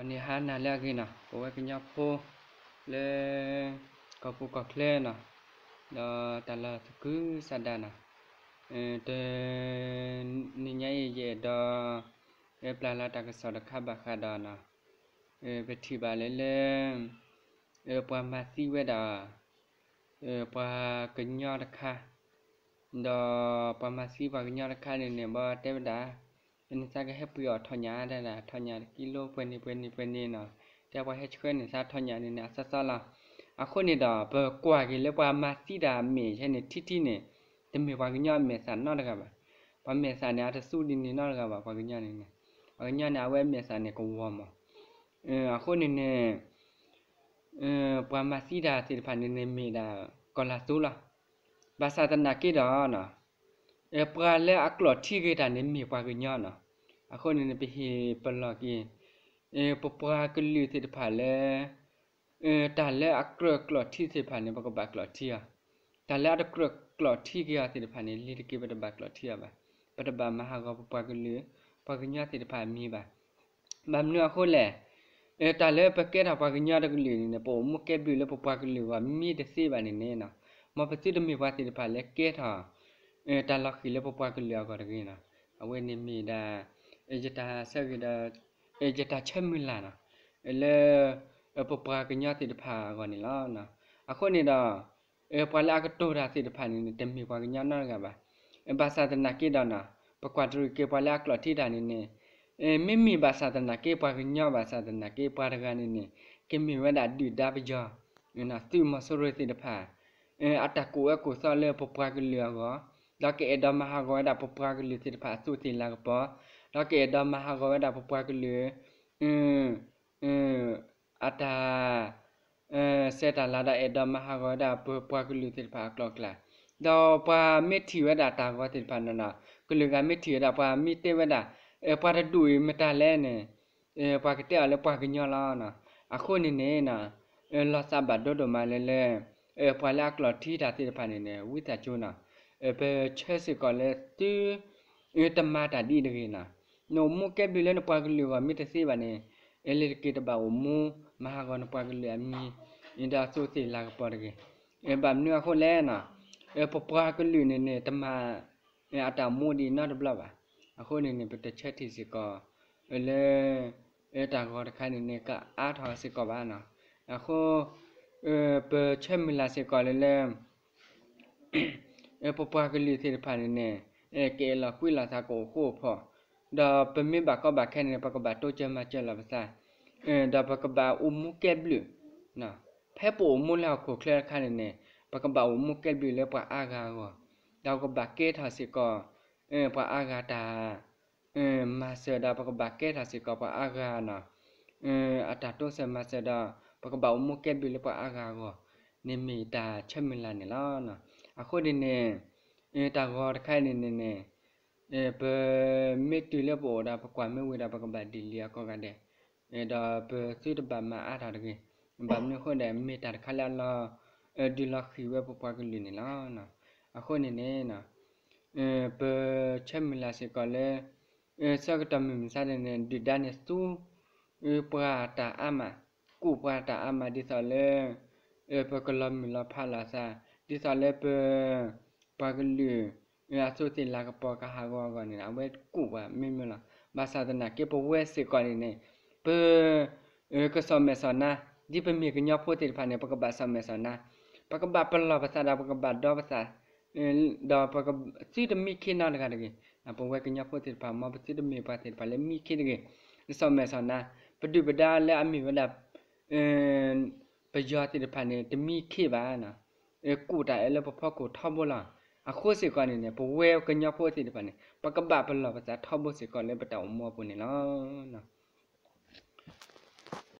ဒီးန့ၣ်ဟါနၤလၢအဂ့ၤနီၤ ပဝဲကညီဖိလၢ ကီၢ်ပူၤကီၢ်ချၢနီၤ, ဒီးတၢ်လီၢ်သကုၤဆးဒးနီၤ, တနံၤညါအံၤ ယအဲၣ်ဒိး ပျၢ်လီၤတၢ်ကစီၣ်တခါဘၣ်ဃးဒီးနီၤ, ပထံၣ်ဘၣ်လၢလၢ ပှၤမၤသံဝဲဒၣ် ပှၤကညီတခါ, ဒီးပှၤမၤသံပှၤကညီတခါန့ၣ်န့ၣ် ဘီတဲဝဲဒၣ် နသးကဟဲပှ့ၤအီၣ်ထီၣ်ညၣ်ဒၣ် ထီၣ်ညၣ်တကံလိပှဲၤန့ၢ်ပှဲၤန့ၢ်ပှဲၤန့ၢ်နီၤ, တဲပှၤဟဲဆှၢန့ၢ်သးထီၣ်ညၣ်န့ၣ်န့ၣ် အသီသီလီၤ. အဃိန့ၣ်ဒီး ပကွၢ်က့ၤလၢပှၤမၤသံတၢ်အမဲာ်ဆဲန့ၣ် ထံထံန့ၣ် တမ့ၢ်ပှၤကညီအမဲာ်သၣ်နီတဂၤဘၣ်. ပှၤမဲာ်သၣ်န့ၣ် အတသူဒ်န့ၣ်နီတဂၤဘၣ် ပှၤကညီန့ၣ်န့ၣ်, ပှၤကညီန့ၣ် အဝဲအမဲာ်သၣ်န့ၣ်ကဝီၤမး. အဃိန့ၣ်န့ၣ် ပှၤမၤသံတၢ်သ့ၣ်တဖၣ်န့ၣ်န့ၣ်မ့ၢ်ဒၣ်ကီၢ်လၤသူလီၤ. ဘၣ်ဆၣ်သနာ်က့ဒီး ပှၤလၢအကျိးထံဂ့ၤတၢ်န့ၣ်မ့ၢ်ပှၤကညီနီၤ. အဃိန့ၣ်န့ၣ် ပဟ့ၣ်ပလီၢ်က့ၤ ပပှၤကလုာ်သ့ၣ်တဖၣ်လၢ တၢ်လၢအကြၢးကျိးထံသ့ၣ်တဖၣ်န့ၣ် ပကဘၣ်ကျိးထံအီၤ, တၢ်လၢအတကြၢးကျိးထံက့ၤအီၤသ့ၣ်တဖၣ်န့ၣ် လ့ၤတက့ၤပတဘၣ်ကျိးထံအီၤဘၣ်. ပတဘၣ်မၤဟးဂီၤပပှၤကလုာ် ပှၤကညီသ့ၣ်တဖၣ်အမံၤဘၣ်. ဘၣ်မနုၤအဃိလဲၣ်, တၢ်လၢပကဲထီၣ်ပှၤကညီတကလုာ်န့ၣ်န့ၣ် ပအိၣ်မူကဲဘျုးလၢပပှၤကလုာ်အဂီၢ်မ့ၢ်တသ့ဘၣ်န့ၣ်န့ၣ်, မ်ပသုတမ့ၢ်ပှၤသ့ၣ်တဖၣ်လၢကဲထီၣ် တၢ်လီၤဃံၤလၢပပှၤကလုာ်အဂီၢ်တဂ့ၤနီၤ. အဝဲန့ၣ်မ့ၢ်ဒၣ် ယတၢ်ဆၢဂ့ၤဒီး ယတၢ်ဆၢမုၢ်လၢ်နီၤ လၢ ပပှၤကညီသ့ၣ်တဖၣ်အဂီၢ်န့ၣ်လီၤ. အဃိန့ၣ်ဒီး ပှၤလၢအကတိၤတၢ်သ့ၣ်တဖၣ်န့ၣ်န့ၣ် တမ့ၢ်ပှၤကညီနီတဂၤဘၣ်. ဘၣ်ဆၣ်သနာ်က့ဒီးနီၤ ပကွၢ်တရံးက့ၤပှၤလၢအကျိးထံတၢ်န့ၣ်န့ၣ် မ့မ့ၢ်ဘၣ်ဆၣ်သနာ်က့ ပှၤကညီဘၣ်ဆၣ်သနာ်က့ ပှၤတဂၤန့ၣ်န့ၣ် ကမ့ၢ်ဝဲဒၣ်ဒုၣ်ဒါပယီၤ သုးမီၤစိရိၤသ့ၣ်တဖၣ် အတၢ်ကူၣ်အၢကူၣ်သီလၢပပှၤကလုာ်အဂီၢ်, ဒီးကအဲၣ်ဒိးမၤဟးဂီၤဝဲဒၣ်ပပှၤကလုာ်သ့ၣ်တဖၣ်အသူးသ့ၣ်လၤကပီၤ, ဒီးကအဲၣ်ဒိးမၤဟးဂီၤဝဲဒၣ်ပပှၤကလုာ် အတၢ် စဲးတၢ်လၤဒီးအဲၣ်ဒိးမၤဟးဂီၤဝဲဒၣ်ပပှၤကလုာ်သ့ၣ်တဖၣ်အကျိၤအကျဲ, ဒီးပှၤမ့ၢ်ထံၣ်ဝဲဒၣ်တၢ်ဂီၤသ့ၣ်တဖၣ်န့ၣ်ဒီး ကလုာ်ဂၤမ့ၢ်ထံၣ်ဝဲဒၣ် ပှၤမ့ၢ်တဲဝဲဒၣ် ပှၤတဒူၣ်အံၤမတၤလဲၣ်န့ၣ် ပှၤကတဲအီၤလၢပှၤကညီလီၤ. အဃိန့ၣ်န့ၣ် လီၤသးဘၣ်ဒိဒိၣ်မးလၢလၢ ပှၤလၢအကျိးထံတၢ်သ့ၣ်တဖၣ်န့ၣ်န့ၣ် ဝံသးစူၤနီၤ ပဆၢစ့ၢ်ကီးလၢသု တမၤတၢ်ဒ်အံၤတဂ့ၤနီၤ. နအိၣ်မူကဲဘျုးလၢနပှၤကလုာ်အဂီၢ်မ့ၢ်တသ့ဘၣ်န့ၣ် လ့ၤတက့ၤတဘၣ်အိၣ်မူ မၤဟးဂီၤနပှၤကလုာ်အမံၤ ဒီးအသူးသ့ၣ်လၤကပီၤတဂ့ၤ. ဘၣ်မနုၤအဃိလဲၣ်နီၤ ပပှၤကလုာ်န့ၣ်န့ၣ် တမၤ အတၢ်အိၣ်မူဒ်အံၤနီတဘျီဘၣ်. အဃိန့ၣ်န့ၣ် ပတဆၢထံၣ်စ့ၢ်ကီး လၢ တၢ်ဂီၤတခါန့ၣ်န့ၣ် ကအါထီၣ်စ့ၢ်ကီးဘၣ်နီၤ. အဃိ ပဆၢမုၢ်လၢ်စ့ၢ်ကီးလၢလၢ ပပှၤကလုာ်သ့ၣ်တဖၣ်န့ၣ်န့ၣ် ကအဲၣ်လီၤကွံလီၤသးကအိၣ်ဃူအိၣ်ဖိး, ဒီးပမ့ၢ်ဘၣ်ကီဘၣ်ခဲန့ၣ် ပကဘၣ်တိစၢၤမၤစၢၤလီၤပသး, ဒီးပကဘၣ်အိၣ်မူကဲဘျုး ဖဲပအိၣ်မူလၢဟီၣ်ခိၣ်ချၢတခါန့ၣ်န့ၣ် ပကဘၣ်အိၣ်မူကဲဘျုးလၢပှၤအါဂၤအဂီၢ်, ဒီးပကဘၣ်ကဲထီၣ်စ့ၢ်ကီး ပှၤအါဂၤတၢ် မၤစၢၤဒီး ပကဘၣ်ကဲထီၣ်စ့ၢ်ကီးပှၤအါဂၤနီၤ အတၢ်တိစၢၤမၤစၢၤဒီး ပကဘၣ်အိၣ်မူကဲဘျုးလၢပှၤအါဂၤအဂီၢ် န့ၣ်မ့ၢ်တၢ်ဆၢမုၢ်လၢ်န့ၣ်လီၤ. အဃိန့ၣ်န့ၣ် တၢ်ဂီၤတခါန့ၣ်န့ၣ်န့ၣ် ပမ့ၢ်တုၤလၢပအိၣ်ဒီး ပကွၢ်မ့ၢ်ဝံၤဒီး ပကဘၣ်ဒ်လံအကိးဂၤဒဲး, ဒီးပသုတဘၣ်မၤအါထီၣ်တဂ့ၤ. ဘၣ်မနုၤအဃိဒီး မ့ၢ်တၢ်တခါလၢအလီၤ ဒုးလီၤဃံၤဝဲပပှၤကလုာ်န့ၣ်လီၤ. အဃိန့ၣ်န့ၣ် ပဆၢမုၢ်လၢ်စ့ၢ်ကီးလၢ ဆၢကတီၢ်မုၢ်မဆါန့ၣ်န့ၣ် ဒုၣ်ဒါန့ၣ်သူ ပှၤတၢ်အါမး, ကူၣ်ပှၤတၢ်အါမး ဒ်သိးလၢ ပကလီၤမုၢ်လီၤဖးလီၤသး, ဒ်သိးလၢပ ပှၤကလုာ် အသူးသ့ၣ်လၤကပီၤကဟးဂီၤအဂီၢ်န့ၣ် အဝဲကူၣ်ပှၤမ့ၢ်မ့ၢ်လီၤ. ဘၣ်ဆၣ်သနာ်က့ ပဝဲစ့ၢ်ကီးန့ၣ်န့ၣ် ပ ကစီၣ်မဲာ်စီၣ်နါ, ဒ်ပမ့ၢ်ကညီဖိသ့ၣ်တဖၣ်န့ၣ် ပကဘၣ်စီၣ်မဲာ်စီၣ်နါ, ပကဘၣ်ပလီၢ်ပသးဒီး ပကဘၣ်ဒီပသး ဒီးပသုတမံခ့နီတဂၤတဂ့ၤ. ပဝဲကညီဖိသ့ၣ်တဖၣ် မ်ပသုတမ့ၢ်ပှၤသ့ၣ်တဖၣ်လၢမံခ့တဂ့ၤ. စီၣ်မဲာ်စီၣ်နါ, ပဒုၣ်ပဒါလၢအမ့ၢ်ဝဲဒၣ် ပယီၤသ့ၣ်တဖၣ်န့ၣ် တမံခ့ဘၣ်. ကူၣ်တၢ်အၢလၢပဖီခိၣ်ထီဘိလီၤ. အဃိစ့ၢ်ကီးန့ၣ်န့ၣ် ပဝဲကညီဖိသ့ၣ်တဖၣ်န့ၣ် ပကဘၣ်ပလီၢ်ပသးထီဘိစ့ၢ်ကီးလၢပတၢ်အိၣ်မူအပူၤန့ၣ်လီၤ.